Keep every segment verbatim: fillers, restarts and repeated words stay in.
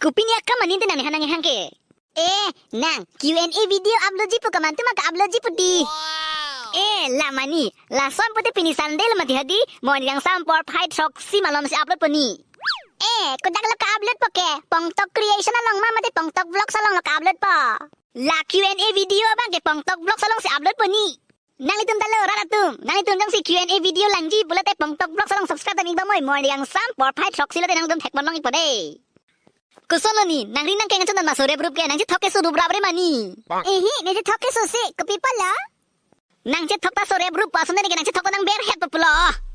Kopine akam mane te nang ne han nanghang ke? Eh, nang, Q and A video upload ji pu kamantu ma ka-upload ji pu di. Eh, la mane, lason pute pini Sunday lo mati hadi, Moirang Sam porphai throksi malom si upload po ni. Eh, kodak lo ka-upload po ke, Pongtok Creation along ma mate Pongtok Vlogs along lo ka-upload po. La Q and A video abang ke Pongtok Vlogs along si upload po ni. Nanglitum ta lo rat atum, nanglitum jongsi Q and A video langji pulote Pongtok Vlogs along subscribe dam ik bamoi, Moirang Sam porphai throksi lote nangtum thekpon long ik po de. Koson lo ni, nangri nangkeng chondan ma sorep rup ke, nangchethok ke so rup rap re mane. Ehi, nangchethok ke so si, kopi pala? Nangchethok ta sorep rup, ason ne ke nangchethok ko nang berhet pa pulo.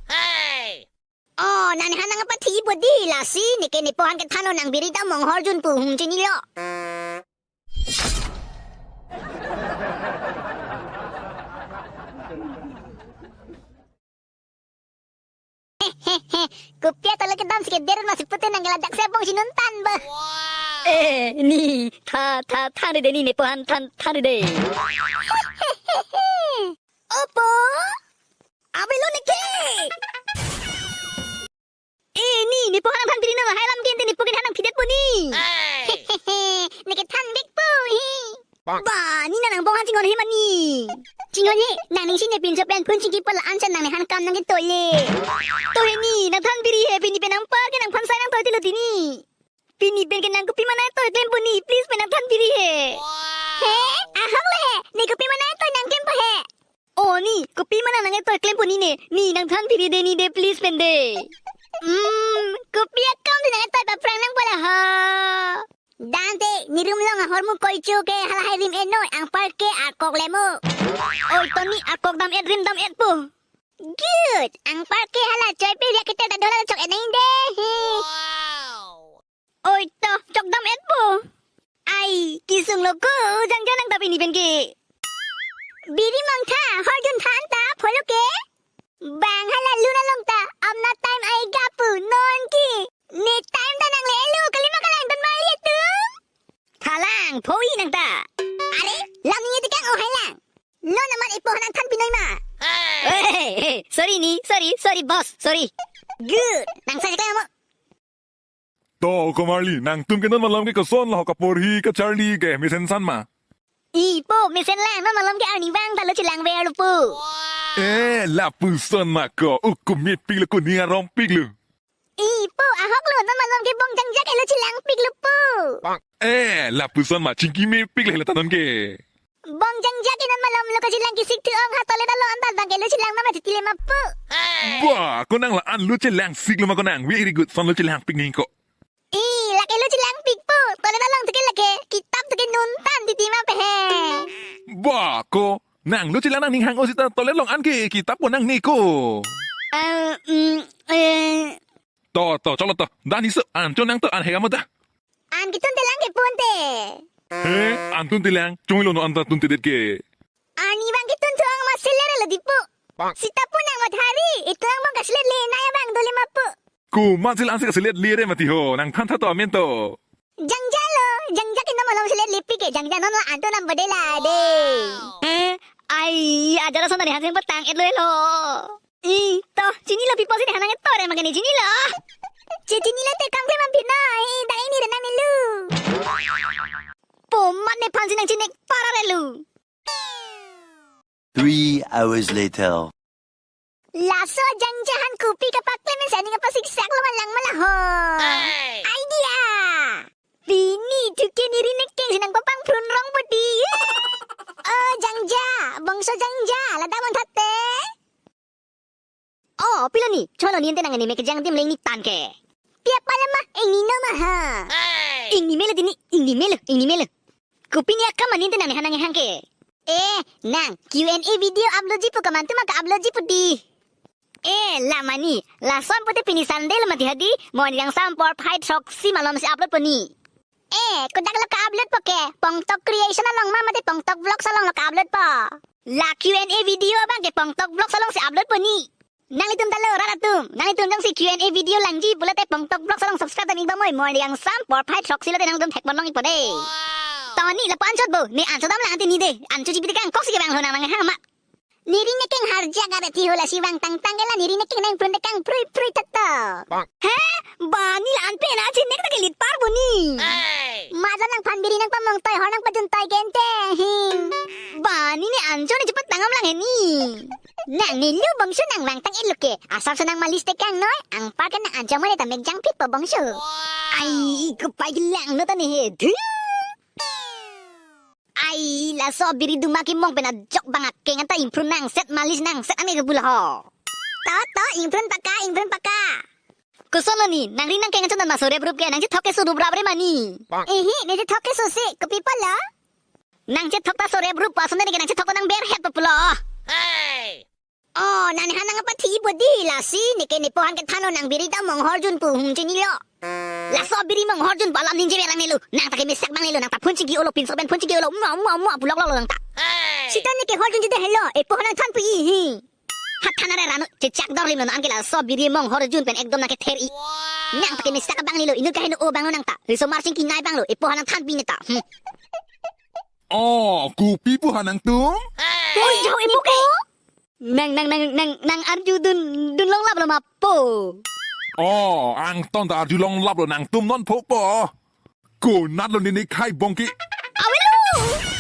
Hey! Oh, nang ne han nangpathi bodi lasi, ne ke ne po han kethan lo nang biri ta monghor jun pu hum chinilo. Kopi atole kedam si keder masi pute nang ke ladak si abong si nuntan ba. Eh, ni, tha, tha, tha de ni, ne po han than, tha de. Opo? Abelo ne ke. Eh, ni, ne po han than piri na, hai lam ke ente ne po ke han nangphidet po ni. Hey. Ne ke than bek po hi. Bang. Ba, ni nang bong han chinghon he mane. Chinghon he, nang ning si ne pinchot pen phun chingki pala an chan nang ne han kam nang ke toile. To he ni, nang than piri he, pini pen nang par ke nang phan sai nang toite lo di ni. Pini pen ke nang kopi ma nang toi klem po ni, please pen nang than piri he. He, ahok le he, ne kopi ma nang toi nang klem po he. Oh ni, kopi ma nang nang toi klem po ni ne, ni nang than piri de ni de, please pen de. Hmm, kopi akam de nang toi pa phrang nang pala ha. Dante, ne rum along ahormu koicho ke halahai rim enoi, angpar ke arkok lemo. Oi to ni, arkok dam et rim dam et po. Good, angpar ke hala choi pe riak keter ta dola chok enai de. Wow. Oi to, chok dam et po. Ai, kesung lo ko, jangja nang ta pini pen ke. Biri mangtha, hor jun than ta, pholo ke. Bang hala lun along ta, amna time ai gapu non ki. Ne time ta nang le elu, kalima kalang ton mali tu. Thalang, phoi nang ta. Are, lam ni tikang o hai lang. Lo naman ipo nang than pinoi ma. Hey! Hey, hey, hey, sorry ni, sorry, sorry boss, sorry. Good, nang sa jekla mo. To, Komarli, nangtum ke non malom ke koson lo kaporhi kacharli ke mesen san ma? Ipo, mesen lang, non malom ke arnivang ta lo chelang ver lo po. Eh, lapuson ma ko, ukum mepik lo kuning arong pik lo. Ipo, ahok lo, non malom ke bong jangja ke lo chelang pik lo po. Eh, lapuson ma chingki mepik lo hela ta non ke. Bong jangja ke non malom lo kachelang kisik thu ong ha tole ta lo antan bang ke lo chelang ma ma titi le ma pu. Ba, ko nang la-an lo chelang sik lo ma ko nang. Very good. Son lo chelang pik ni ko. I, la ke lo chelang pik pu. Tole ta long tu ke la ke. Kitab tu ke nuntan titi ma pe he. Ba, ko nang lo chelang nang ning hang o sita tole long an ke kitab ko nang ni ko. Eh, mm, eh. To, to, cholo to. Dan iso, an cho nang to, an hega mo ta. An kitun telang ke pun te. He, an tun telang, chong lo no an ta tun tedet ke. Arnivang kitun thu ong ma selet lo di pu. Sita pu nang mathari, itung bang ka selet le nai bang dole ma pu. Ko ma selet an se ka selet le re mati ho, nang than tha to amen to. Jangja lo, jangja ke non malom selet le pik ke, jangja non la an to nam bade la de. Wow. Eh, ai, ajar ason tadi haseng petang et lo lo. I, to, chinilo pipo si han nang et to re ma ke ne chinilo. Che chinilo te kam klem amphi na, i, dai ni re nang ne lu. Po mat nephan si nang chinek para re lu. Three hours later. Laso jangja han kopi kapaklem si aning apa siksak lo malang mala ho. Hey! Idea. Pini thu ke ne ri ne keng si nang papang phrun rong bodi. Oh, jangja, bongso jangja, lada mon thate. Oh, pilo ni, cholo ni ente nang ne me kejang dim leng ni tan ke. Pia pala ma, ingni no ma ha. Hey! Ingni mele di ni, ingni mele, ingni mele. Kopine akam mane ente nang ne han nang hang ke? Eh, nang, Q and A video upload ji pu kamantu ma ka-upload ji pu di. Eh, la mane, lason pute pini Sunday lo mati hadi, Moirang Sam porphai throksi malom si upload po ni. Eh, kodak lo ka-upload po ke, Pongtok Creation along ma mate Pongtok Vlogs along lo ka-upload po. La Q and A video abang ke Pongtok Vlogs along si upload po ni. Nanglitum ta lo rat atum, nanglitum jongsi Q and A video langji pulote Pongtok Vlogs along subscribe dam ik bamoi, Moirang Sam porphai throksi lote nangtum thekpon long ik po de. Wow. To ni lapu anchot bo, ne anchot dam lang ante ni de, anchot jibi de kang kok si ke bang lo nang nang hang ma. Neri ne keng harjak abe thi ho, lasi vang tangtang ke la neri ne keng nangprun de kangprui prui thakto. He? Ba neli la-an pen achinek ta kelit par bo ni. Maja nangphan biri nangpamong toi hor nangpajun toi ke ente. Hmm. Ba neli ne anchot ne chepatang amlang he ni. Nang nelo bangso nang vang tang-et lo ke. Asapso nang malis te kangnoi, anpar ke nang anchot mo ne ta mek jangphit po bangso. Ai, kopai kelang no ta ne he. Dhu. Ai, laso biri duma kemong pen ajok bang akeng anta ingprun nangset, malis nangset ame ke bula ho. To, to, ingprun paka, ingprun paka. Koson lo ni, nangri nangkeng anchot ma so rep rup ke, nangchethok ke so rup rap re ma ni. Ehi, ne chethok ke so si, kopi pulo? Nangchethok ta so rep rup, ason ne ke nangchethok ko nang berhet pulo. Oh, nang ne han nangpathi bodi lasi, ne ke ne po han kethan lo, nang biri ta mong horjun pu hum chinilo. Laso biri mong horjun pu alam ningje lang nelo, nang ta ke mesak bang nelo, nang ta phone chingki-o lo, pinso pen phone chingki-o lo, mua mua mua pulok lo nang ta. Sita ne ke horjun jide helo, e po han nangthan pu i hi. Hathan are rano, chechak dor lim lo nang ke laso biri mong horjun pen ekdom nang kether i. Nang ta ke mesak bang nelo, inut kaheno o bang lo nang ta. Riso mar chingki nai bang lo, e po han nangthan pi ne ta. Hmm. Oh, kopi pu han nangtum? Oi, jao ibu ke. Nang, nang, nang, nang, nang arju dun, dun longlap lo ma po. Oh, angton ta arju longlap lo nangtum non pho po. Konat lo nini khai bongki. Awelo.